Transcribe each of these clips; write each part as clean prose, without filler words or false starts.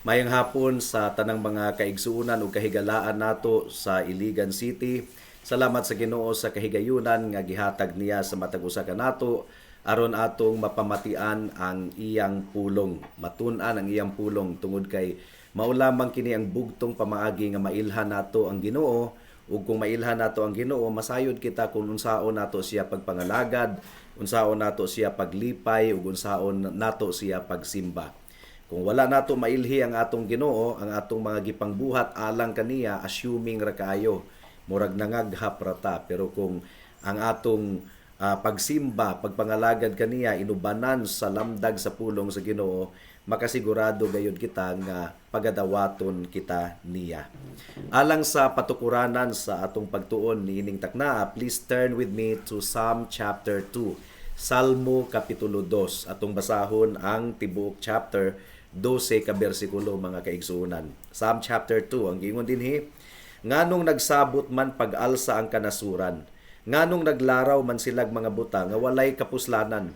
Maayong hapon sa tanang mga kaigsuonan ug kahigalaan nato sa Iligan City. Salamat sa Ginoo sa kahigayunan nga gihatag niya sa matag usa kanato aron atong mapamatian ang iyang pulong, matun-an ang iyang pulong, tungod kay mao lamang kini ang bugtong pamaagi nga mailhan nato ang Ginoo. Ug kung mailhan nato ang Ginoo, masayod kita kung unsaon nato siya pagpangalagad, unsaon nato siya paglipay ug unsaon nato siya pagsimba. Kung wala nato mailhi ang atong Ginoo, ang atong mga gipangbuhat alang kaniya, assuming ra kaayo, murag nangaghap ra ta. Pero kung ang atong pagsimba, pagpangalagad kaniya inubanan sa lamdag sa pulong sa Ginoo, makasigurado gayud kita nga pagadawaton kita niya. Alang sa patukuranan sa atong pagtuon niining taknaa, please turn with me to Psalm chapter 2. Salmo kapitulo 2. Atong basahon ang tibuok chapter, 12 ka bersikulo, mga kaigsuonan. Psalm chapter 2, ang giingon dinhi, "Nganong nagsabot man pag-alsa ang kanasuran? Nganong naglaraw man silag mga buta nga walay kapuslanan?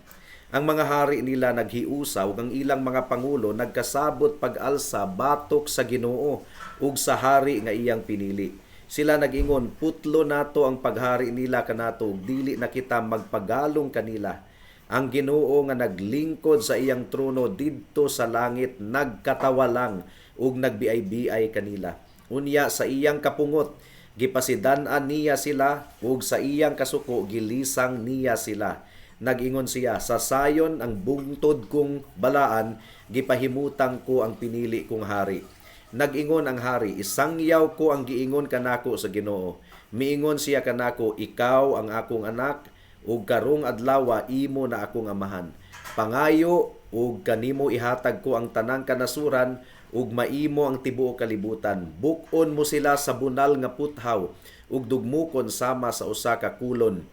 Ang mga hari nila naghiusa ug ang ilang mga pangulo nagkasabot pag-alsa batok sa Ginoo ug sa hari nga iyang pinili. Sila nag-ingon, 'Putlo nato ang paghari nila kanato ug dili na kita magpagalong kanila.' Ang Ginoo nga naglingkod sa iyang trono didto sa langit nagkatawa lang ug nagbiay-biay kanila. Unya sa iyang kapungot gipasidan-an niya sila ug sa iyang kasuko gilisang niya sila. Nag-ingon siya, 'Sa sayon ang bungtod kong balaan, gipahimutang ko ang pinili kong hari.' Nag-ingon ang hari, 'Isangyaw ko ang giingon kanako sa Ginoo. Miingon siya kanako, 'Ikaw ang akong anak, ug karong adlawa imo na akong amahan. Pangayo ug kanimo ihatag ko ang tanang kanasuran ug maimo ang tibuok kalibutan. Buk-on mo sila sa bunal nga puthaw ug dugmukon sama sa usa ka kolon.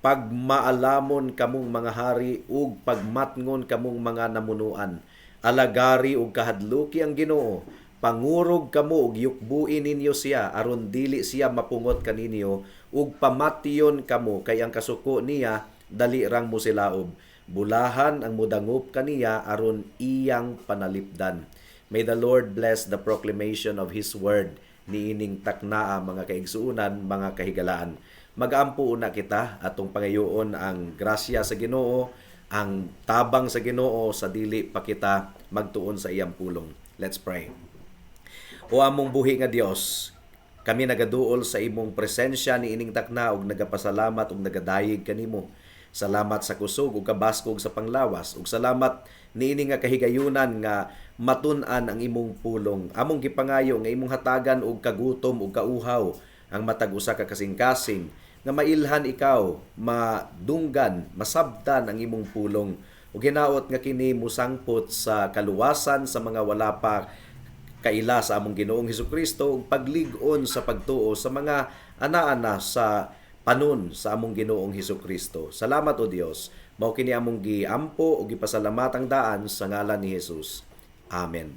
Pagmaalamon kamong mga hari ug pagmatngon kamong mga namunuan. Alagari ug kahadluki ang Ginoo. Pangurog kamo ug yukbui ninyo siya aron dili siya mapungot kaninyo, ug pamatyon kamo kay ang kasuko niya dali rang mosilaob. Bulahan ang mudangop kaniya aron iyang panalipdan." May the Lord bless the proclamation of His word niining taknaa, mga kaigsuonan, mga kahigalaan. Mag-ampo una kita, atong pangayoon ang grasya sa Ginoo, ang tabang sa Ginoo sa dili pa kita magtuon sa iyang pulong. Let's pray. O among buhi nga Dios, kami nagaduol sa imong presensya niining takna ug nagapasalamat ug nagadayig kanimo. Salamat sa kusog ug kabaskog sa panglawas, ug salamat niini nga kahigayunan nga matun-an ang imong pulong. Among gipangayo nga imong hatagan og kagutom ug kauhaw ang matag usa ka kasing-kasing nga mailhan ikaw, madunggan, masabtan ang imong pulong. Ug hinaot nga kini musangpot sa kaluwasan sa mga wala pa kaila sa among Ginoong Hesukristo ug paglig-on sa pagtuo sa mga ana-ana sa panon sa among Ginoong Hesukristo. Salamat, O Dios. Mao kini among giampo ug gipasalamatang daan sa ngalan ni Jesus. Amen.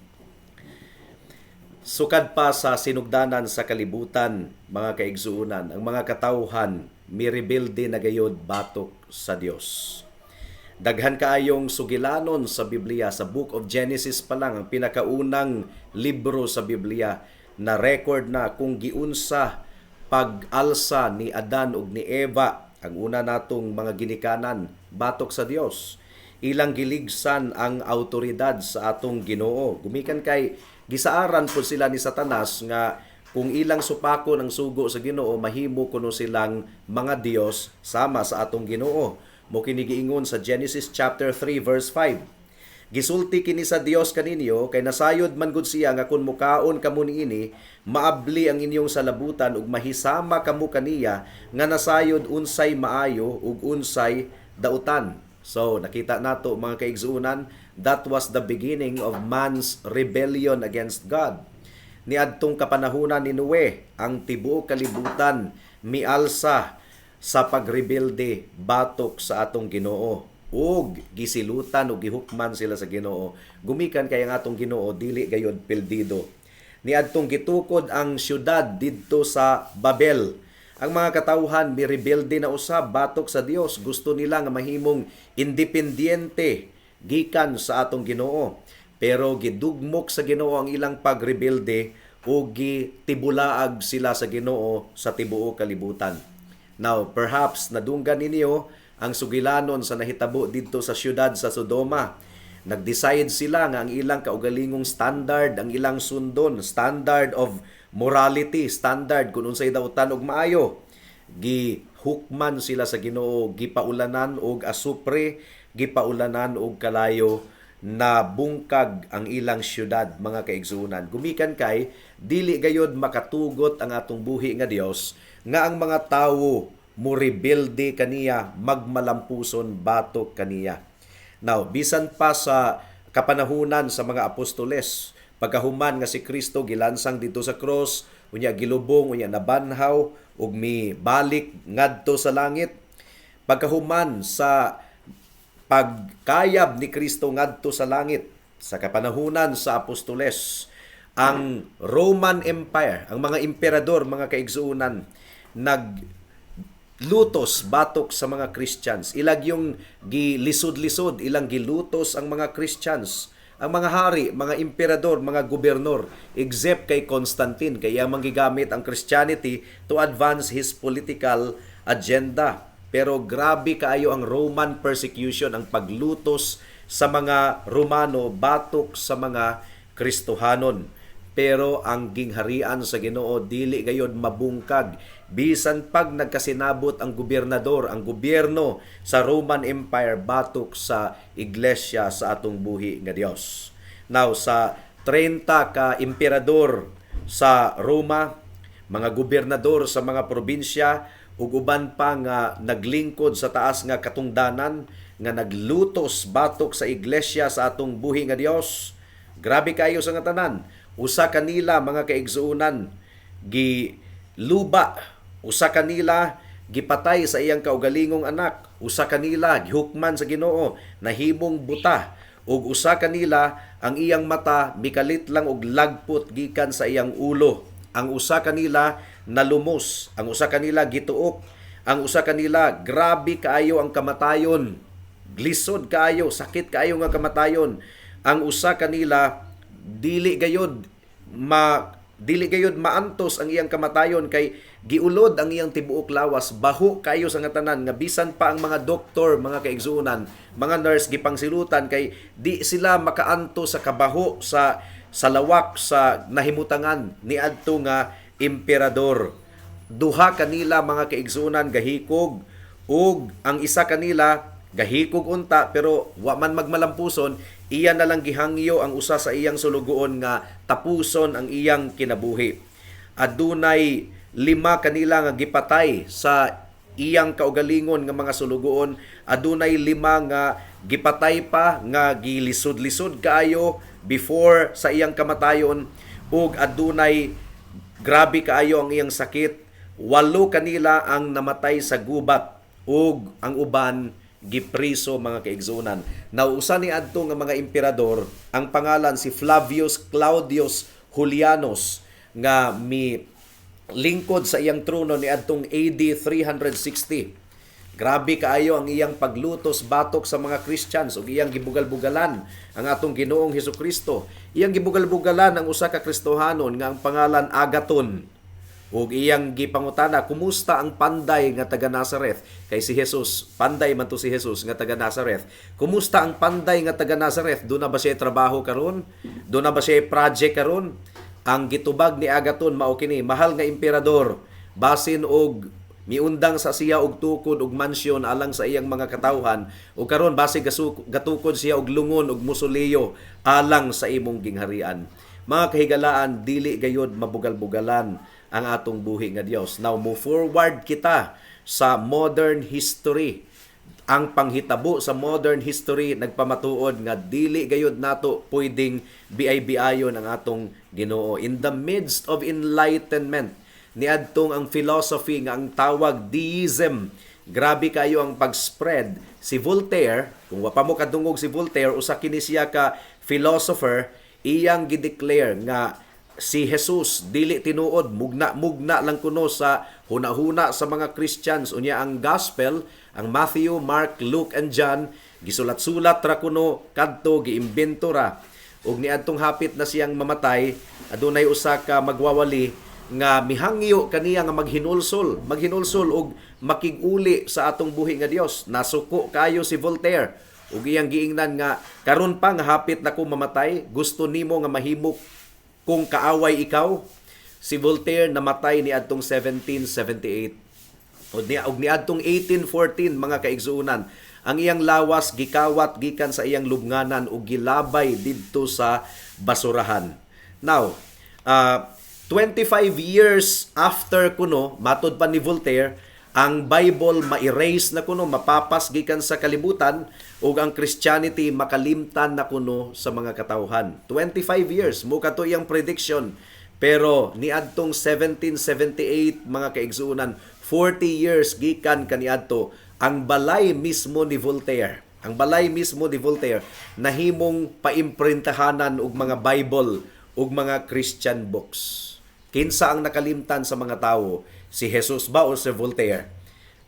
Sukad pa sa sinugdanan sa kalibutan, mga kaigsuonan, ang mga katawhan mirebelde na gayod batok sa Dios. Daghan kaayong sugilanon sa Biblia. Sa Book of Genesis pa lang, ang pinakaunang libro sa Biblia, na record na kung giunsa pag-alsa ni Adan ug ni Eva, ang una natong mga ginikanan, batok sa Dios. Ilang giligsan ang autoridad sa atong Ginoo. Gumikan kay gisaaran po sila ni Satanas nga kung ilang supakon ang sugo sa Ginoo, mahimo kuno silang mga Dios sama sa atong Ginoo. Mao kini giingon sa Genesis chapter 3 verse 5. "Gisulti kini sa Dios kaninyo kay nasayod man gud siya nga kun mukaon kamo niini, maabli ang inyong salabutan ug mahisama kamo kaniya nga nasayod unsay maayo ug unsay dautan." So nakita nato, mga kaigsuonan, that was the beginning of man's rebellion against God. Niadtong kapanahunan ni Noe, ang tibuok kalibutan mialsa sa pagrebelde batok sa atong Ginoo ug gisilutan ug gihukman sila sa Ginoo gumikan kay ang atong Ginoo dili gayod pildido. Niadtong gitukod ang syudad didto sa Babel, ang mga katawhan mirebelde na usab batok sa Dios. Gusto nila nga mahimong independyente gikan sa atong Ginoo. Pero gidugmok sa Ginoo ang ilang pagrebelde ug gitibulaag sila sa Ginoo sa tibuok kalibutan. Now, perhaps nadunggan ninyo ang sugilanon sa nahitabo didto sa siyudad sa Sodoma. Nag-decide sila nga ang ilang kaugalingong standard, ang ilang sundon, standard of morality, standard kung unsay dautan og maayo. Gihukman sila sa Ginoo, gipaulanan og asupre, gipaulanan og kalayo, na bungkag ang ilang syudad, mga kaigsuonan. Gumikan kay dili gayod makatugot ang atong buhi nga Dios nga ang mga tawo mo rebelde kaniya, magmalampuson batok kaniya. Now, bisan pa sa kapanahunan sa mga apostoles, pagkahuman nga si Kristo gilansang dito sa cross, unya gilubong, unya nabanhaw ug mi balik ngadto sa langit. Pagkahuman sa pagkayab ni Kristo ngadto sa langit, sa kapanahunan sa apostoles, ang Roman Empire, ang mga emperador, mga kaigsuonan, nag lutos batok sa mga Christians. Ilang yung gilisod-lisod, ilang gilutos ang mga Christians. Ang mga hari, mga emperador, mga gobernador, except kay Constantine, kaya manggigamit ang Christianity to advance his political agenda. Pero grabe kaayo ang Roman persecution, ang paglutos sa mga Romano batok sa mga Kristohanon. Pero ang gingharian sa Ginoo dili gayod mabungkag bisan pag nagkasinabot ang gobernador, ang gobyerno sa Roman Empire batok sa iglesia sa atong buhi nga Dios. Now, sa 30 ka emperador sa Roma, mga gobernador sa mga probinsya ug uban pa nga naglingkod sa taas nga katungdanan nga naglutos batok sa iglesia sa atong buhi nga Dios. Grabe kayo sa nga tanan. Usa kanila, mga kaigsuonan, giluba, usa kanila gipatay sa iyang kaugalingong anak, usa kanila gihukman sa Ginoo, nahimong buta, ug usa kanila ang iyang mata mikalit lang og lagpot gikan sa iyang ulo. Ang usa kanila nalumos, ang usa kanila gituok, ang usa kanila grabe kaayo ang kamatayon. Glisod kaayo, sakit kaayo nga kamatayon. Ang usa kanila dili gayod maantos ang iyang kamatayon kay giulod ang iyang tibuok lawas, baho kayo sa nga tanan nga bisan pa ang mga doktor, mga kaigsuonan, mga nurse, gipangsilutan kay di sila makaantos sa kabaho sa lawak sa nahimutangan niadto nga emperador. Duha kanila, mga kaigsuonan, gahikog, ug ang isa kanila gahikog unta pero wa man magmalampuson, iya na lang gihangyo ang usa sa iyang sulugoon nga tapuson ang iyang kinabuhi. Adunay lima kanila nga gipatay sa iyang kaugalingon nga mga sulugoon, adunay lima nga gipatay pa nga gilisod-lisod kaayo before sa iyang kamatayon, ug adunay grabe kaayo ang iyang sakit. Walo kanila ang namatay sa gubat ug ang uban gipriso, mga kaigsuonan. Nausa ni adto nga mga emperador, ang pangalan si Flavius Claudius Julianus, nga mi lingkod sa iyang trono ni adtong AD 360. Grabe kaayo ang iyang paglutos batok sa mga Christians ug iyang gibugal-bugalan ang atong Ginoong Hesukristo. Iyang gibugal-bugalan ang usa ka Kristohanon nga ang pangalan Agaton. Ug iyang gipangutana, "Kumusta ang panday nga taga Nazareth?" Kay si Jesus, panday man to si Jesus nga taga Nazareth. "Kumusta ang panday nga taga Nazareth? Duna ba siya trabaho karon? Duna ba siya project karon?" Ang gitubag ni Agaton mao kini, "Mahal nga emperador, basin og miundang sa siya og tukod og mansyon alang sa iyang mga katawhan, ug karon basi gatukod siya og lungon og musoleo alang sa imong gingharian." Mga kahigalaan, dili gayod mabugal-bugalan ang atong buhi nga Dios. Now, move forward kita sa modern history. Ang panghitabo sa modern history nagpamatuod nga dili gayod nato pwedeng biay-biayon ang atong Ginoo. In the midst of enlightenment, niadtong ang philosophy nga ang tawag deism. Grabe kayo ang pag-spread. Si Voltaire, kung wa pa mo kadungog si Voltaire, usa kini siya ka philosopher, iyang gideclare nga si Jesus dili tinuod, mugna-mugna lang kuno sa huna-huna sa mga Christians. Unya ang gospel, ang Matthew, Mark, Luke and John, gisulat-sulat ra kuno kadto, giimbento ra. Ug niadtong hapit na siyang mamatay, adunay usa ka magwawali nga mihangyo kaniya nga maghinulsol, maghinulsol og makig-uli sa atong buhi nga Dios. Nasuko kayo si Voltaire ug iyang giingnan nga, "Karon pa nga hapit na ko mamatay, gusto nimo nga mahimo kung kaaway ikaw?" Si Voltaire namatay niadtong 1778. Og niadtong 1814, mga kaigsuonan, ang iyang lawas gikawat gikan sa iyang lubnganan ug gilabay didto sa basurahan. Now, 25 years after kuno, matod pa ni Voltaire, ang Bible ma-erase na kuno, mapapas gikan sa kalibutan ug ang Christianity makalimtan na kuno sa mga katawhan. 25 years mo kato iyang prediction. Pero niadtong 1778, mga kaigsuonan, 40 years gikan kaniadto, ang balay mismo ni Voltaire, ang balay mismo ni Voltaire nahimong paimprintahanan og mga Bible ug mga Christian books. Kinsa ang nakalimtan sa mga tawo? Si Jesus ba o si Voltaire?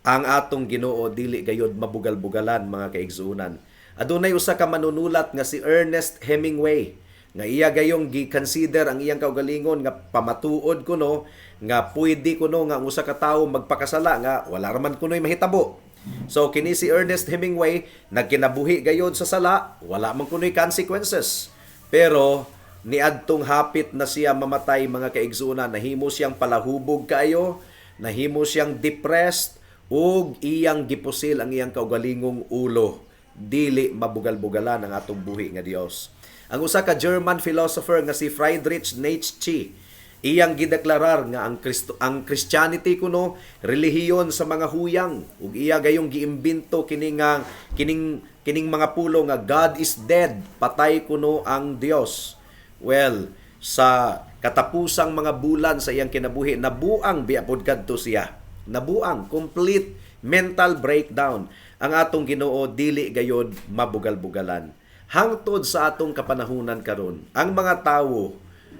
Ang atong Ginoo dili gayod mabugal-bugalan, mga kaigsuonan. Adunay usa ka manunulat nga si Ernest Hemingway nga iya gayong gi-consider ang iyang kaugalingon nga pamatuod kuno nga pwede kuno nga ang usa ka tawo magpakasala nga wala raman kuno'y mahitabo. So kini si Ernest Hemingway nagkinabuhi gayod sa sala, wala man kuno'y consequences. Pero niadtong hapit na siya mamatay, mga kaigsuonan, nahimo siyang palahubog kaayo, nahimo siyang depressed ug iyang gipusil ang iyang kaugalingong ulo. Dili mabugal-bugalan ang atong buhi nga Dios. Ang usa ka German philosopher nga si Friedrich Nietzsche, iyang gideklarar nga ang Christianity kuno relihiyon sa mga huyang ug iya gayong giimbento kini nga kining kining mga pulo nga "God is dead", patay kuno ang Dios. Well, sa katapusang mga bulan sa iyang kinabuhi, nabuang biya pod kadto siya. Nabuang, complete mental breakdown. Ang atong Ginoo dili gayod mabugal-bugalan. Hangtod sa atong kapanahunan karon, ang mga tawo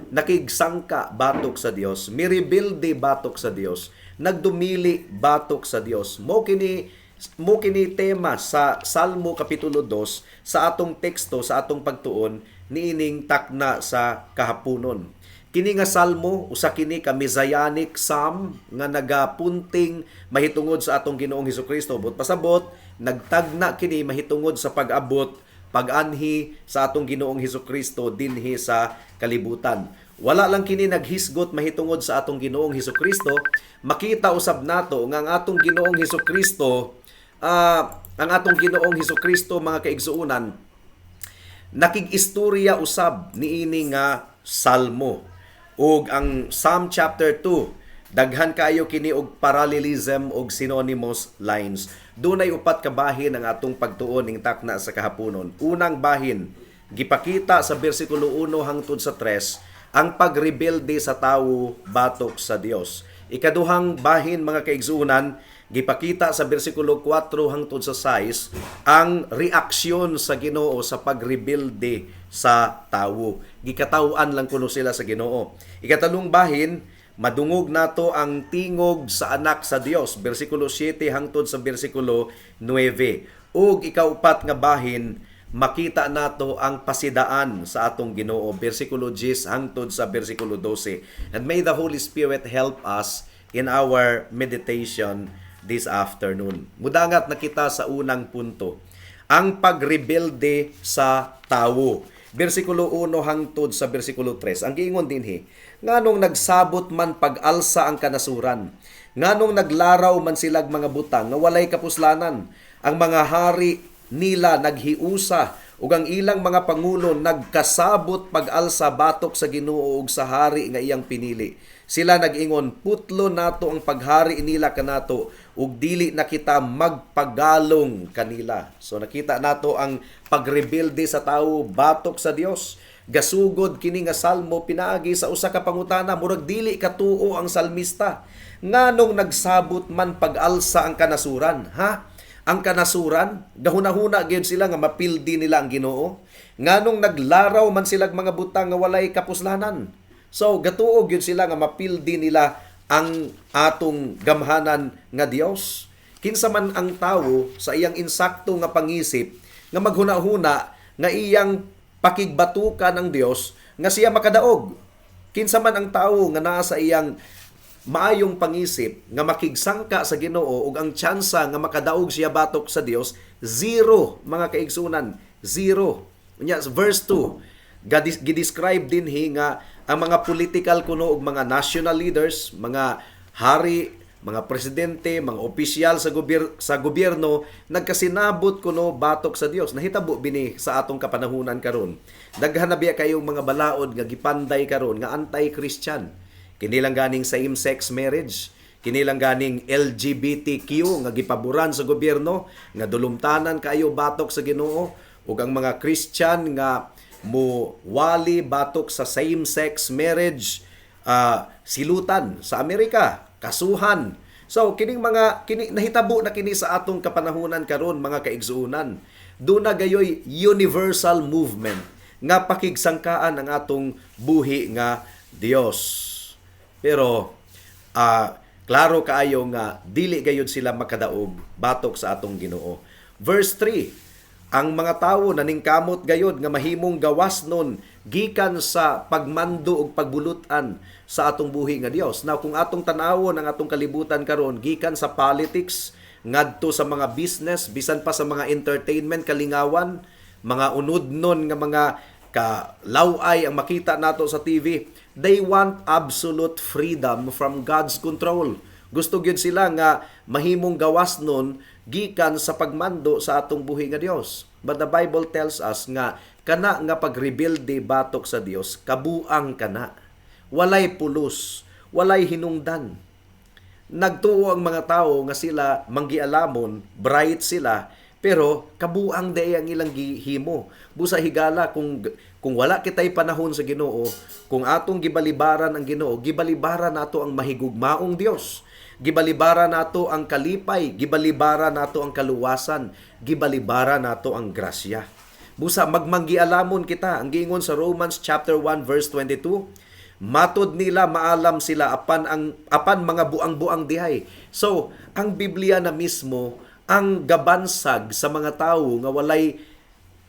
nakigsangka batok sa Dios, mirebelde batok sa Dios, nagdumili batok sa Dios. Mo kini tema sa Salmo kapitulo 2 sa atong teksto sa atong pagtuon niining takna sa kahaponon. Kini nga salmo, usa kini ka messianic psalm nga nagapunting mahitungod sa atong Ginoong Hesukristo. But pasabot, nagtagna kini mahitungod sa pag-abot, pag-anhi sa atong Ginoong Hesukristo dinhi sa kalibutan. Wala lang kini naghisgot mahitungod sa atong Ginoong Hesukristo. Makita usab nato nga ang atong Ginoong Hesukristo, ang atong Ginoong Hesukristo, mga kaigsuonan, nakig-istorya usab niini nga salmo. Ug ang Psalm chapter 2, daghan kaayo kini og parallelism og synonymous lines. Dunay upat ka bahin ang atong pagtuon ning takna sa kahaponon. Unang bahin, gipakita sa bersikulo 1 hangtod sa 3 ang pagrebelde sa tawo batok sa Dios. Ikaduhang bahin, mga kaigsuonan, gipakita sa bersikulo 4 hangtod sa 6 ang reaksyon sa Ginoo sa pagrebelde sa tawo. Gikataw-an lang kuno sila sa Ginoo. Ikatalong bahin, madungog nato ang tingog sa anak sa Dios, bersikulo 7 hangtod sa bersikulo 9. Ug ikaupat nga bahin, makita nato ang pasidaan sa atong Ginoo, bersikulo 10 hangtod sa bersikulo 12. And may the Holy Spirit help us in our meditation this afternoon. Mudangat na kita sa unang punto, ang pagrebelde sa tawo. Bersikulo 1 hangtod sa bersikulo 3. Ang giingon dinhi, "Nganong nagsabot man pag-alsa ang kanasuran? Nganong naglaraw man silag mga butang nga walay kapuslanan? Ang mga hari nila naghiusa ug ang ilang mga pangulo nagkasabot pag-alsa batok sa Ginoo ug sa hari nga iyang pinili. Sila nag-ingon, 'Putlo nato ang paghari nila kanato ug dili na kita magpagalong kanila.'" So nakita nato ang pagrebelde sa tawo batok sa Dios. Gasugod kini nga salmo pinaagi sa usa ka pangutana, murag dili katuo ang salmista. "Nganong nagsabot man pag-alsa ang kanasuran?" Ha? Ang kanasuran, gahuna-huna gyud sila nga mapildi nila ang Ginoo. "Nganong naglaraw man silag mga butang nga walay kapuslanan?" So gatuo gyud sila nga mapildi nila ang atong gamhanan nga Dios. Kinsa man ang tawo sa iyang insakto nga pangisip nga maghuna-huna nga iyang pakigbatukan ang Dios nga siya makadaog. Kinsa man ang tawo nga naa sa iyang maayong pangisip nga makigsangka sa Ginoo ug ang tsansa nga makadaog siya batok sa Dios, zero, mga kaigsunan, zero. Unya, verse 2, gi-describe dinhi nga ang mga political kuno ug mga national leaders, mga hari, mga presidente, mga opisyal sa gobyerno nagkasinabot kuno batok sa Dios. Nahitabo bini sa atong kapanahunan karon. Daghan na biya kayong mga balaod nga gipanday karon nga anti-Christian. Kini lang ganing same-sex marriage, kini lang ganing LGBTQ nga gipaboran sa gobyerno, nga dulumtanan kaayo batok sa Ginoo, ug ang mga Christian nga mo wali batok sa same-sex marriage, silutan sa Amerika, kasuhan. So kining mga kini nahitabo na kini sa atong kapanahunan karon, mga kaigsuonan. Duna gayoy universal movement nga pakigsangkaan ang atong buhi nga Dios. Pero klaro kaayo nga dili gayud sila makadaog batok sa atong Ginoo. Verse 3, ang mga tawo naningkamot gayud nga mahimong gawas nun gikan sa pagmando ug pagbulutan sa atong buhi nga Dios. Now, kung atong tan-awon ang atong kalibutan karon, gikan sa politics ngadto sa mga business, bisan pa sa mga entertainment, kalingawan, mga unudnon nga mga kalaway ang makita nato sa TV, they want absolute freedom from God's control. Gusto gyud sila nga mahimong gawas nun gikan sa pagmando sa atong buhi nga Dios. But the Bible tells us nga kana nga pagrebelde batok sa Dios, kabuang kana. Walay pulos, walay hinungdan. Nagtuo ang mga tao nga sila manggialamon, bright sila, pero kabuang diay ang ilang gihimo. Busa higala, kung wala kitay panahon sa Ginoo, kung atong gibalibaran ang Ginoo, gibalibaran nato ang mahigugmaong Dios. Gibalibaran nato ang kalipay, gibalibaran nato ang kaluwasan, gibalibaran nato ang grasya. Busa magmanggialamon kita. Ang giingon sa Romans chapter 1 verse 22, matod nila maalam sila, apan mga buang-buang dihay. So, ang Biblia na mismo ang gabansag sa mga tawo nga walay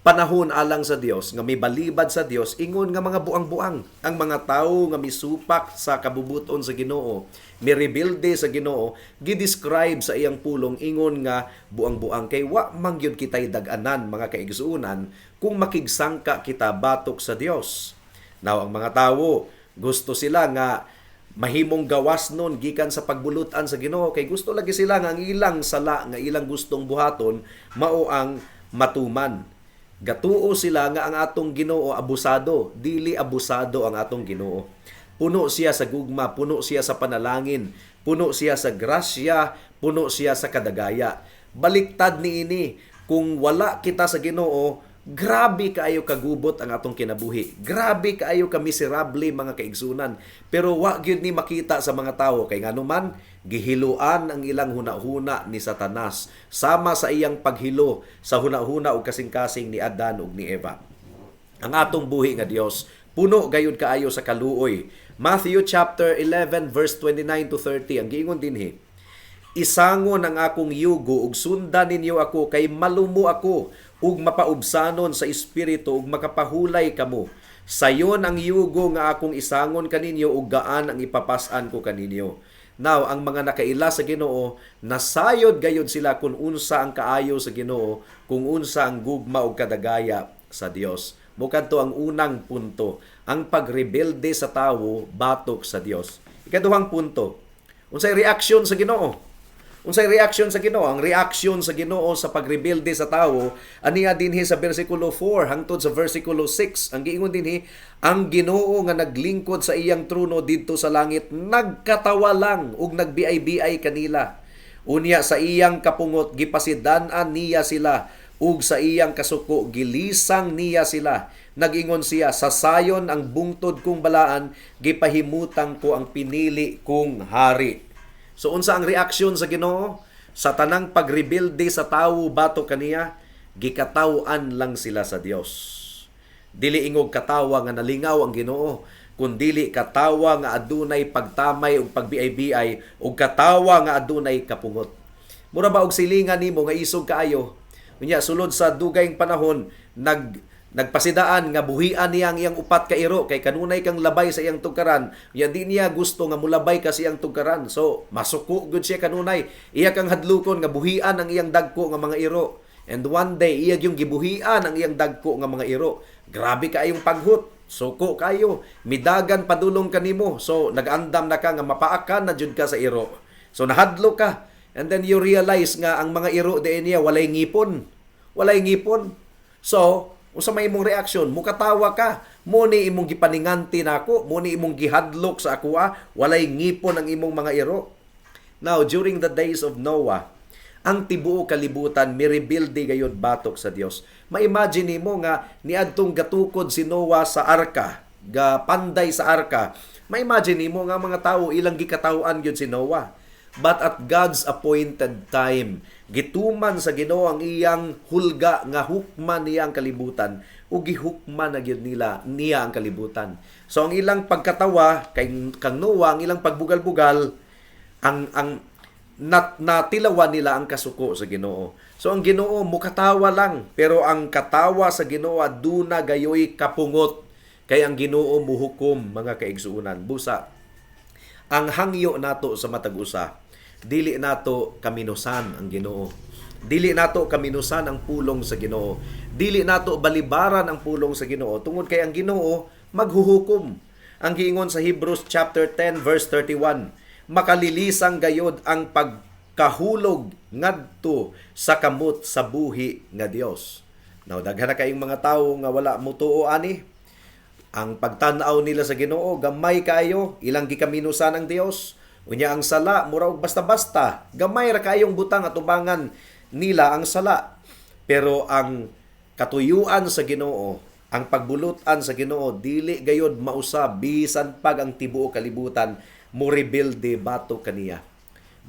panahon alang sa Dios, nga may balibad sa Dios, ingon nga mga buang-buang ang mga tawo nga misupak sa kabubuton sa Ginoo, mirebelde sa Ginoo, gi-describe sa iyang pulong ingon nga buang-buang, kay wa man gyud kitay dag-anan, mga kaigsuonan, kung makigsangka kita batok sa Dios. Now, ang mga tawo, gusto sila nga mahimong gawas nun gikan sa pagbulutan sa Ginoo, kay gusto lagi sila nga ang ilang sala nga ilang gustong buhaton mao ang matuman. Gatuo sila nga ang atong Ginoo abusado. Dili abusado ang atong Ginoo. Puno siya sa gugma, puno siya sa panalangin, puno siya sa grasya, puno siya sa kadagaya. Baliktad niini, kung wala kita sa Ginoo, grabe kaayo kagubot ang atong kinabuhi. Grabe kaayo ka miserable, mga kaigsunan. Pero wa gyud ni makita sa mga tawo, kay nganuman gihiluan ang ilang hunahuna ni Satanas sama sa iyang paghilo sa hunahuna ug kasing-kasing ni Adan ug ni Eva. Ang atong buhi nga Dios puno gayud kaayo sa kaluoy. Matthew chapter 11 verse 29 to 30, ang giingon dinhi, "Isangon ang akong yugo ug sundan ninyo ako, kay malumo ako ug mapaubsanon sa espiritu, ug makapahulay kamo. Sayon ang yugo nga akong isangon kaninyo ug gaan ang ipapas-an ko kaninyo." Now, ang mga nakaila sa Ginoo, nasayod gayud sila kung unsa ang kaayo sa Ginoo, kung unsa ang gugma ug kadagaya sa Dios. Mao kadto ang unang punto, ang pagrebelde sa tawo batok sa Dios. Ikaduhang punto, unsay reaksyon sa Ginoo? Unsay reaksyon sa Ginoo? Ang reaksyon sa Ginoo sa pagrebelde sa tawo aniya dinhi sa bersikulo 4 hangtod sa bersikulo 6. Ang giingon dinhi, ang Ginoo nga naglingkod sa iyang trono didto sa langit nagkatawa lang ug nagbiay-biay kanila. Unya sa iyang kapungot gipasidan-an niya sila, ug sa iyang kasuko gilisang niya sila. Nagingon siya, "Sa sayon ang bungtod kong balaan, gipahimutang ko ang pinili kong hari." So unsa ang reaksyon sa Ginoo sa tanang pagrebelde sa tawo batok kaniya? Gikataw-an lang sila sa Dios. Dili ingog katawa nga nalingaw ang Ginoo, kundili katawa nga adunay pagtamay ug pagbiay-biay ug katawa nga adunay kapungot. Mura ba og silingan nimo nga isog kaayo? Unya sulod sa dugayng panahon nag Nagpasidaan nga buhian niya ang iyang upat ka iro kay kanunay kang labay sa iyang tugkaran. Ya di niya gusto nga mulabay ka sa iyang tugkaran. So masuko gud siya kanunay. Iya kang hadlukon nga buhian ang iyang dagko nga mga iro. And one day iya yung gibuhian ang iyang dagko nga mga iro. Grabe kaayong paghut. Suko kayo. Midagan padulong kanimo. So nag-andam na ka nga mapaakan na jud ka sa iro. So nahadlok ka. And then you realize nga ang mga iro diay niya walay ngipon. Walay ngipon. So, unsa may imong reaksyon? Mukatawa ka. Mo ni imong gipaninganti nako, mo ni imong gihadlok sa akoa, walay ngipon ang imong mga iro. Now, during the days of Noah, ang tibuok kalibutan mirebelde gayud batok sa Dios. Ma-imagine nimo nga niadtong gatukod si Noah sa arka, ga panday sa arka. Ma-imagine nimo nga mga tawo ilang gikataw-an gyud si Noah. But at God's appointed time, gituman sa Ginoo ang iyang hulga nga hukman niya ang kalibutan ug gihukman na gyud nila niya ang kalibutan. So ang ilang pagkatawa kay kang Noah, ang ilang pagbugal-bugal, ang natilawan nila ang kasuko sa Ginoo. So ang Ginoo mukatawa lang, pero ang katawa sa Ginoo aduna gayoy kapungot kay ang Ginoo muhukom, mga kaigsuonan. Busa ang hangyo nato sa matag usa, dili nato kaminusan ang Ginoo. Dili nato kaminusan ang pulong sa Ginoo. Dili nato balibaran ang pulong sa Ginoo tungod kay ang Ginoo maghuhukom. Ang giingon sa Hebrews chapter 10 verse 31, makalilisang gayod ang pagkahulog ngadto sa kamot sa buhi nga Dios. Now daghan na kayong mga tawo nga wala motuo ani. Ang pagtan-aw nila sa Ginoo gamay kaayo, ilang gikaminusan ang Dios. Unya ang sala mura og basta-basta, gamay ra kayong butang atubangan nila ang sala. Pero ang katuyuan sa Ginoo, ang pagbulutan sa Ginoo dili gayod mausab bisan pag ang tibuok kalibutan mo rebelde batok kaniya.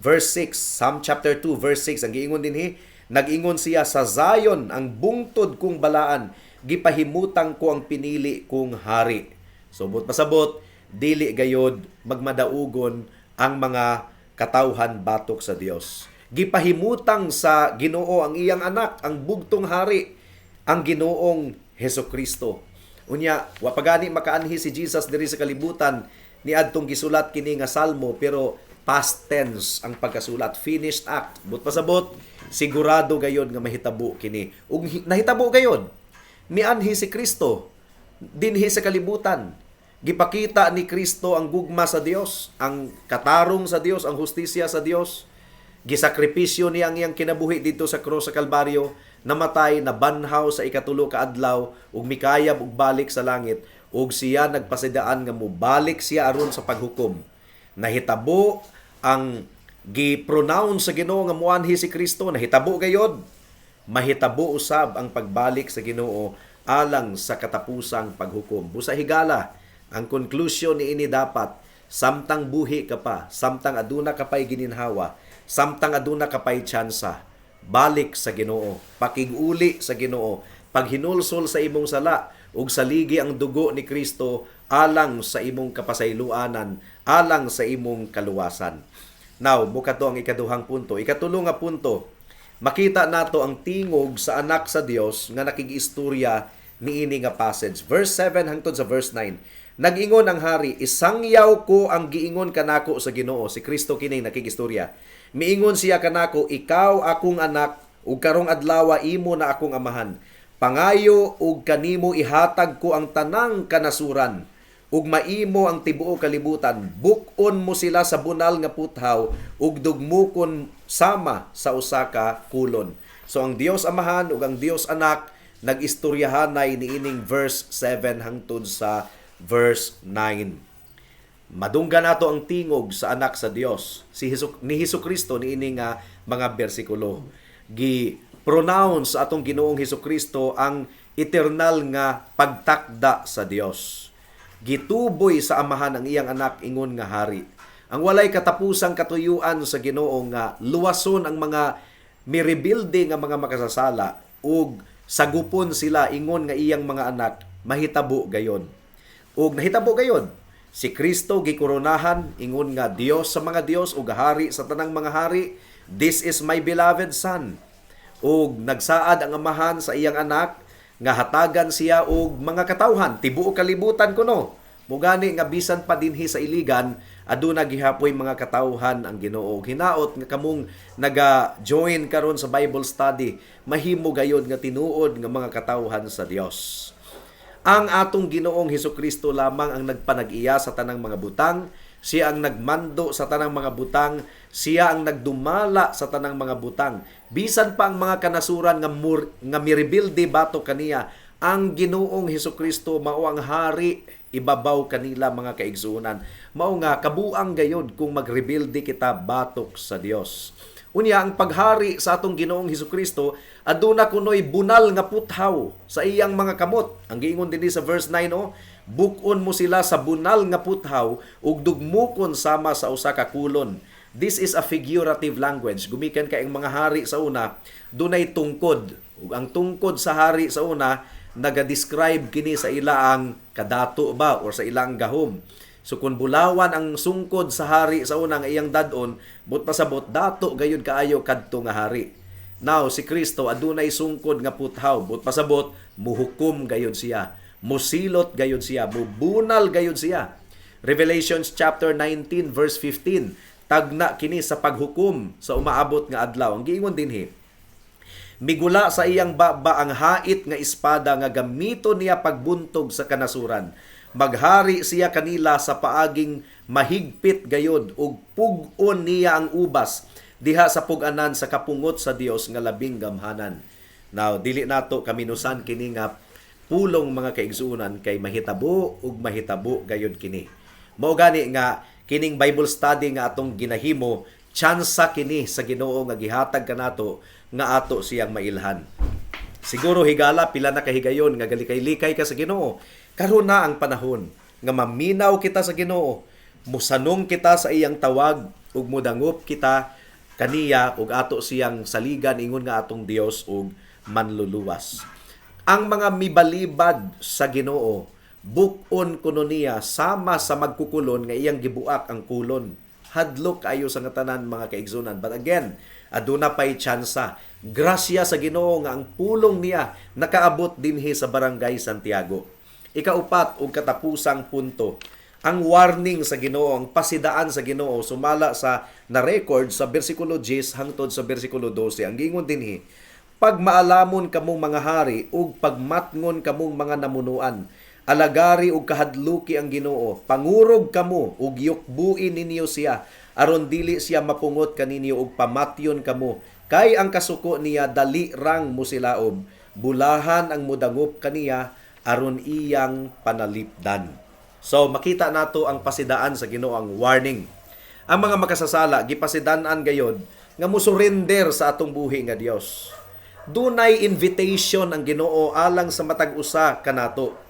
Verse 6, Psalm chapter 2 verse 6, ang giingon dinhi, nag-ingon siya sa Zion, ang bungtod kong balaan, gipahimutang ko ang pinili kong hari. So buot pasabot, dili gayod magmadaugon ang mga katawhan batok sa Dios. Gipahimutang sa Ginoo ang iyang anak, ang bugtong hari, ang Ginoong Heso Kristo. Unya, wa pa gani makaanhi si Jesus diri sa kalibutan niadtong gisulat kini nga salmo, pero past tense ang pagkasulat, finished act. Buot pasabot, sigurado gayod nga mahitabo kini. Ug nahitabo gayod. Mianhi si Kristo dinhi sa kalibutan. Gipakita ni Kristo ang gugma sa Dios, ang katarong sa Dios, ang hustisya sa Dios. Gisakripisyo niya ang iyang kinabuhi didto sa krus sa Kalbaryo, namatay, nabanhaw sa ikatulo ka adlaw ug mikayab og balik sa langit, ug siya nagpasidaan nga mobalik siya aron sa paghukom. Nahitabo ang gi-pronounce sa Ginoo nga muanhi si Kristo, nahitabo gayod. Mahitabo usab ang pagbalik sa Ginoo alang sa katapusang paghukom. Busa higala, ang conclusion niini dapat samtang buhi ka pa, samtang aduna ka pay gininhawa, samtang aduna ka pay tsansa, balik sa Ginoo, pakig-uli sa Ginoo, paghinulsol sa imong sala ug saligi ang dugo ni Kristo alang sa imong kapasayloanan, alang sa imong kaluwasan. Now, mukato ang ikaduhang punto. Ikatulo nga punto, makita nato ang tingog sa anak sa Dios nga nakig-istorya niini nga passage. Verse 7 hangtod sa verse 9. Nag-ingon ang hari, "Isangyaw ko ang giingon kanako sa Ginoo." Si Kristo kining nakig-istorya. Miingon siya kanako, "Ikaw akong anak, ug karong adlawa imo na akong amahan. Pangayo ug kanimo ihatag ko ang tanang kanasuran ug maimo ang tibuok kalibutan. Buk-on mo sila sa bunal nga puthaw ug dugmukon sama sa usa ka kolon." So ang Dios Amahan ug ang Dios Anak nag-istoryahanay niining verse 7 hangtod sa verse 9. Madunggan nato ang tingog sa anak sa Dios, si Hesus, ni Hesus Kristo niini nga mga bersikulo. Gi pronounce sa atong Ginoong Hesus Kristo ang eternal nga pagtakda sa Dios. Gituboy sa Amahan ang iyang anak ingon nga hari. Ang walay katapusang katuyuan sa Ginoo nga luwason ang mga mirebelde nga mga makasasala ug sagupon sila ingon nga iyang mga anak, mahitabo gayon. Ug nahitabo gayon. Si Kristo gikoronahan ingon nga Dios sa mga Dios ug hari sa tanang mga hari. "This is my beloved Son." Ug nagsaad ang Amahan sa iyang anak Nga hatagan siya og mga katawhan, tibuok kalibutan kuno. Mugani nga bisan pa dinhi sa Iligan, aduna gihapoy mga katawhan ang Ginoo. Hinaot nga kamong naga-join karon sa Bible study, mahimo gayod nga tinuod nga mga katawhan sa Dios. Ang atong Ginoong Hesukristo lamang ang nagpanag-iya sa tanang mga butang, siya ang nagmando sa tanang mga butang, siya ang nagdumala sa tanang mga butang. Bisan pa ang mga kanasuran nga mirebilde batok kaniya, ang Ginoong Hesukristo mao ang hari ibabaw kanila, mga kaigsuonan. Mao nga kabuang gayod kung magrebilde kita batok sa Dios. Unya, ang paghari sa atong Ginoong Hesukristo, aduna kunoy bunal nga puthaw sa iyang mga kamot. Ang giingon dinhi sa verse 9 oh, "Buk-on mo sila sa bunal nga puthaw ug dugmukon sama sa usa ka kolon." This is a figurative language. Gumikan kay ang mga hari sa una, dunay tungkod. Ug ang tungkod sa hari sa una, naga-describe kini sa ilaang kadato ba or sa ilang gahom. So kung bulawan ang sungkod sa hari sa una nga iyang dad-on, but pasabot dato gayud kaayo kadto nga hari. Now si Kristo adunay sungkod nga puthaw, but pasabot muhukom gayud siya, musilot gayud siya, mubunal gayud siya. Revelations chapter 19 verse 15, tagna kini sa paghukom sa umaabot nga adlaw. Ang giingon dinhi, "Migula sa iyang baba ang hait nga espada nga gamiton niya pagbuntog sa kanasuran. Maghari siya kanila sa paaging mahigpit gayod ug pug-on niya ang ubas diha sa pug-anan sa kapungot sa Dios nga labing gamhanan." Now, dili nato kaminusan kini nga pulong, mga kaigsuonan, kay mahitabo ug mahitabo gayod kini. Mao gani nga kining Bible study nga atong ginahimo, tsansa kini sa Ginoo nga gihatag kanato nga ato siyang mailhan. Siguro higala pila na kahigayon nga galikay-likay ka sa Ginoo. Karon na ang panahon nga maminaw kita sa Ginoo, musanong kita sa iyang tawag ug mudangop kita kaniya ug ato siyang saligan ingon nga atong Dios ug manluluwas. Ang mga mibalibad sa Ginoo, buk-on kuno niya sama sa magkukulon nga iyang gibuak ang kulon. Hadlok kaayo sa nga tanan, mga kaigsunan. But again, aduna pay tsansa. Grasya sa Ginoo nga ang pulong niya nakaabot dinhi sa Barangay Santiago. Ikaupat ug katapusang punto, ang warning sa Ginoo, ang pasidaan sa Ginoo sumala sa na-record sa bersikulo 10 hangtod sa bersikulo 12. Ang giingon dinhi, "Pagmaalamon kamong mga hari ug pagmatngon kamong mga namunuan. Alagari ug kahadluki ang Ginoo. Pangurog kamo ug yukbuin ninyo siya aron dili siya mapungot kaninyo ug pamatyon kamo, kay ang kasuko niya dali rang musilaob. Bulahan ang mudangop kaniya aron iyang panalipdan." So makita nato ang pasidaan sa Ginoo, ang warning. Ang mga makasasala gipasidan-an gayod nga musurrender sa atong buhi nga Dios. Dunay invitation ang Ginoo alang sa matag usa kanato.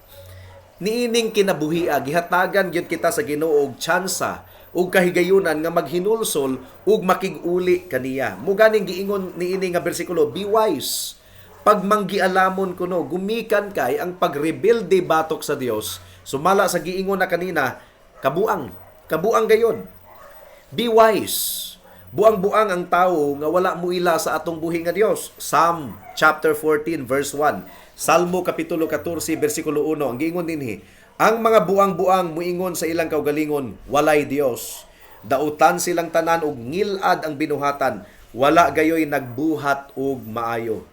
Niining kinabuhia, gihatagan gyud kita sa Ginoo og tsansa ug kahigayunan nga maghinulsol ug makig-uli kaniya. Muganing giingon niini nga bersikulo, "Be wise." Pagmanggialamon kuno, gumikan kay ang pagrebelde batok sa Dios, sumala sa giingon na kanina, kabuang, kabuang gayod. Be wise. Buang-buang ang tao nga wala muila sa atong buhi nga Dios. Psalm chapter 14 verse 1. Salmo kapitulo 14 bersikulo 1. Ang giingon dinhi, "Ang mga buang-buang muingon sa ilang kaugalingon, 'Walay Dios.' Dautan silang tanan ug ngilad ang binuhatan. Wala gayoy nagbuhat og maayo."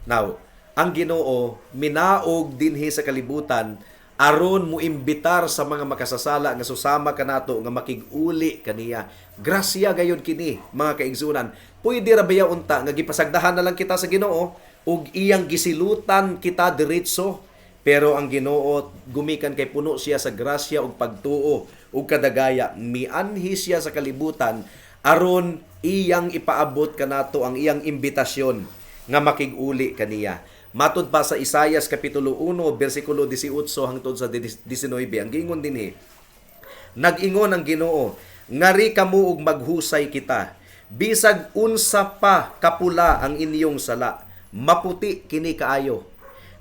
Now, ang Ginoo minaog dinhi sa kalibutan aron muimbitar sa mga makasasala nga susama kanato nga makig-uli kaniya. Grasya gayud kini, mga kaigsunan. Pwede ra baya unta nga gipasagdahan na lang kita sa Ginoo ug iyang gisilutan kita diretso? Pero ang Ginoo, gumikan kay puno siya sa grasya ug pagtuo ug kadagaya, mianhi siya sa kalibutan aron iyang ipaabot kanato ang iyang imbitasyon nga makig-uli kaniya. Matud pa sa Isayas kapitulo 1 bersikulo 18 hangtod sa 19, ang giingon dinhi, "Nag-ingon ang Ginoo, 'Ngari kamo ug maghusay kita. Bisag unsa pa kapula ang inyong sala, maputi kini kaayo.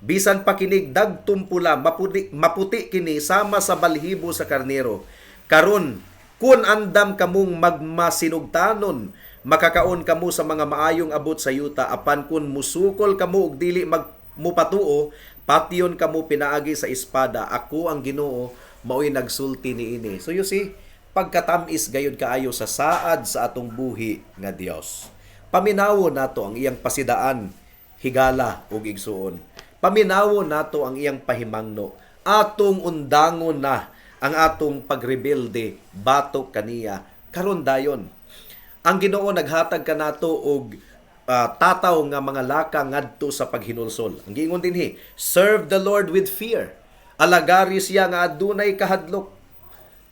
Bisan pa kinig dagtom pula, maputi, maputi kini sama sa balhibo sa karnero. Karon, kun andam kamong magmasinugtanon, makakaon kamo sa mga maayong abot sa yuta. Apan kun musukol kamo ug dili mag mupatuo, patyon kamo pinaagi sa espada. Ako ang Ginoo, mao'y nagsulti niini." So you see, pagkatamis gayud kaayo sa saad sa atong buhi nga Dios. Paminawon nato ang iyang pasidaan, higala ug igsuon. Paminawon nato ang iyang pahimangno. Atong undangon na ang atong pagrebelde batok kaniya karon dayon. Ang Ginoo naghatag kanato og tataw nga mga laka ngadto sa paghinulsol. Ang giingon dinhi, "Serve the Lord with fear." Alagari siya nga adunay kahadlok.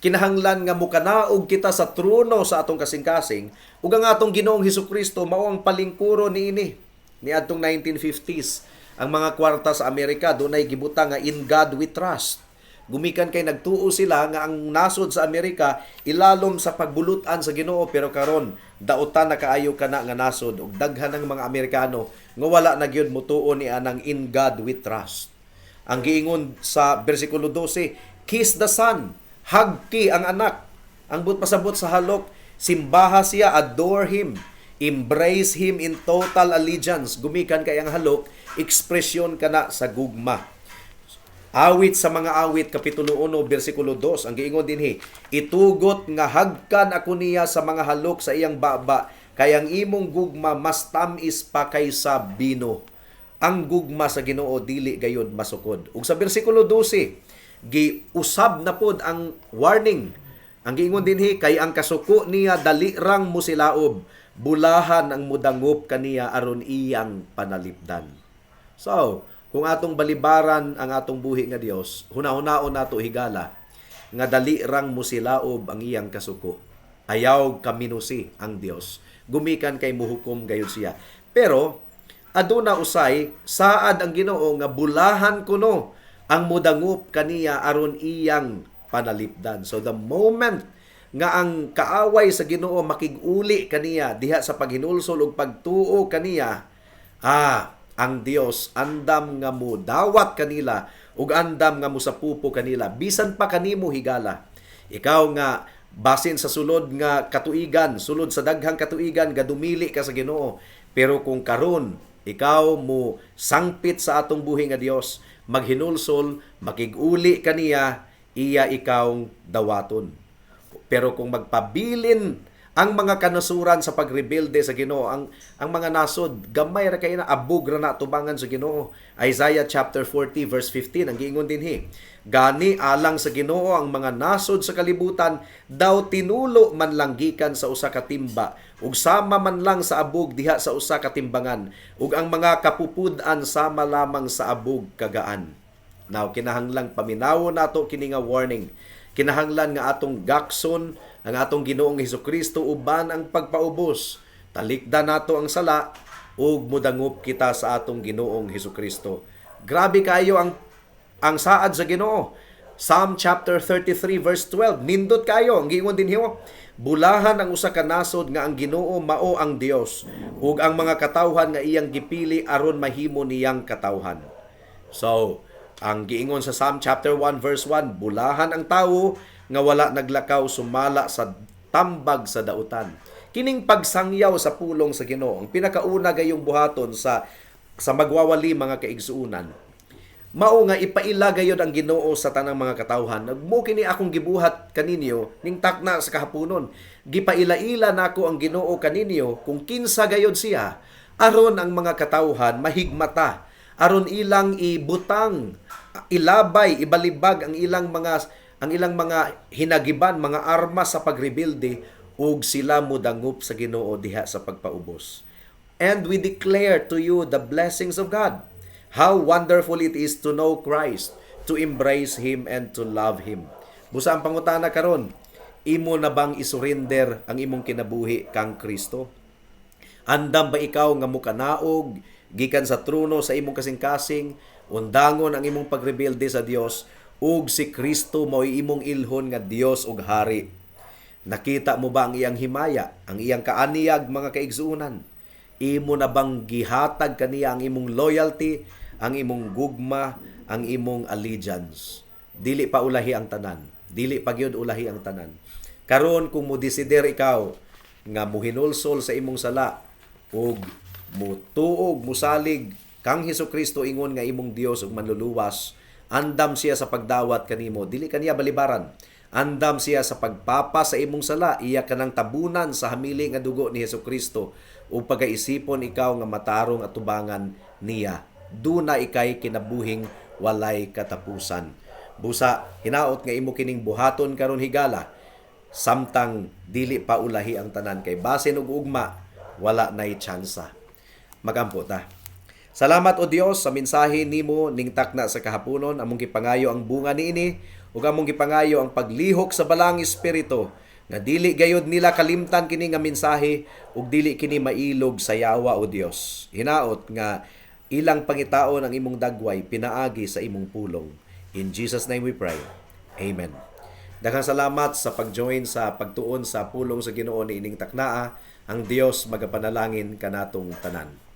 Kinahanglan nga mukanaog kita sa trono sa atong kasing-kasing ug ang atong Ginoong Hesukristo mao ang palingkuro niini. Niadtong 1950s, ang mga kwarta sa Amerika dunay gibutang nga "In God We Trust." Gumikan kay nagtuo sila nga ang nasod sa Amerika ilalom sa pagbulutan sa Ginoo, pero karon dautan na kaayo kana nga nasod ug daghan ng mga Amerikano nga wala na gyud mutuo ni anang "In God We Trust." Ang giingon sa bersikulo 12, "Kiss the Son," hagki ang anak. Ang buot pasabot sa halok, simbaha siya, adore Him, embrace Him in total allegiance. Gumikan kay ang halok, ekspresyon kana sa gugma. Awit sa mga Awit, kapitulo 1, bersikulo 2, ang giingon dinhi, "Itugot nga hagkan ako niya sa mga halok sa iyang baba, kay ang imong gugma mas tam-is pa kaysa bino." Ang gugma sa Ginoo dili gayod masukod. Ug sa bersikulo 12, giusab na pod ang warning. Ang giingon dinhi, "Kay ang kasuko niya dali rang musilaob, bulahan ang mudangop kaniya aron iyang panalipdan." So, kung atong balibaran ang atong buhi nga Dios, hunahunaon nato, higala, nga dali rang musilaob ang iyang kasuko. Ayaw kaminusi ang Dios. Gumikan kay muhukom gayud siya. Pero aduna usay saad ang Ginoo nga bulahan kuno ang mudangup kaniya aron iyang panalipdan. So the moment nga ang kaaway sa Ginoo makig-uli kaniya diha sa paghinulsol ug pagtuo kaniya, ang Dios andam nga mo dawat kanila ug andam nga mosapupo kanila. Bisan pa kanimo, higala, ikaw nga basin sa sulod nga katuigan, sulod sa daghang katuigan gadumili ka sa Ginoo, pero kung karon ikaw mo sangpit sa atong buhi nga Dios, maghinulsol, makig-uli kaniya, iya ikaw dawaton. Pero kung magpabilin ang mga kanasuran sa pagrebelde sa Ginoo, ang mga nasod gamay ra kay na, abog ra na tubangan sa Ginoo. Isaiah chapter 40 verse 15, ang giingon dinhi, "Gani alang sa Ginoo ang mga nasod sa kalibutan daw tinulo man lang gikan sa usa ka timba ug sama man lang sa abog diha sa usa ka timbangan, ug ang mga kapupud-an sama lamang sa abog kagaan." Now, kinahanglang paminawo nato kini nga warning. Kinahanglan nga atong gakson ang atong Ginoong Hesukristo uban ang pagpaubos. Talikdan nato ang sala ug mudangop kita sa atong Ginoong Hesukristo. Grabe kayo ang saad sa Ginoo. Psalm chapter 33 verse 12. Nindot kayo, ang giingon dinhi, "Bulahan ang usa ka nasod nga ang Ginoo mao ang Dios ug ang mga katawhan nga iyang gipili aron mahimo niyang katawhan." So, ang giingon sa Psalm chapter 1 verse 1, "Bulahan ang tawo nga wala naglakaw sumala sa tambag sa dautan." Kining pagsangyaw sa pulong sa Ginoo, ang pinakauna gayong buhaton sa magwawali, mga kaigsuunan, mao nga ipaila gayod ang Ginoo sa tanang mga katawhan. Mao kini akong gibuhat kaninyo ning takna sa kahaponon. Gipaila-ila nako ang Ginoo kaninyo kung kinsa gayod siya aron ang mga katawhan mahigmata, aron ilang ibutang, ilabay, ibalibag ang ilang mga hinagiban, mga armas sa pagrebelde ug sila modangop sa Ginoo diha sa pagpaubos. And we declare to you the blessings of God. How wonderful it is to know Christ, to embrace Him and to love Him. Busa ang pangutana karon, imo na bang isurrender ang imong kinabuhi kang Kristo? Andam ba ikaw nga mukanaog gikan sa trono sa imong kasing-kasing, undangon ang imong pagrebelde sa Dios ug si Kristo mao'y imong ilhon nga Dios ug Hari? Nakita mo ba ang iyang himaya, ang iyang kaaniyag, mga kaigsuonan? Imo na bang gihatag kaniya ang imong loyalty, ang imong gugma, ang imong allegiance? Dili pa ulahi ang tanan. Dili pa gyud ulahi ang tanan. Karon kung mo desider ikaw nga muhinulsol sa imong sala ug mutuog, musalig Kang Hesukristo ingon nga imong Dios ug Manluluwas, andam siya sa pagdawat kanimo, dili kaniya balibaran. Andam siya sa pagpapa sa imong sala, iya kanang tabunan sa hamili nga dugo ni Hesukristo ug pagaisipon ikaw nga matarong atubangan niya. Duna ikay kinabuhing walay katapusan. Busa, hinaot nga imo kining buhaton karon, higala, samtang dili pa ulahi ang tanan, kay basin og ugma wala nay tsansa. Magampo ta. Salamat, O Dios, sa mensahe nimo ning takna sa kahaponon. Among gipangayo ang bunga niini ug among gipangayo ang paglihok sa Balaang Espiritu nga dili gayod nila kalimtan kini nga mensahe ug dili kini mailog sa yawa, O Dios. Hinaot nga ilang pangitaon ang imong dagway pinaagi sa imong pulong. In Jesus' name we pray. Amen. Daghang salamat sa pag-join sa pagtuon sa pulong sa Ginoo niining taknaa. Ang Dios magapanalangin kanatong tanan.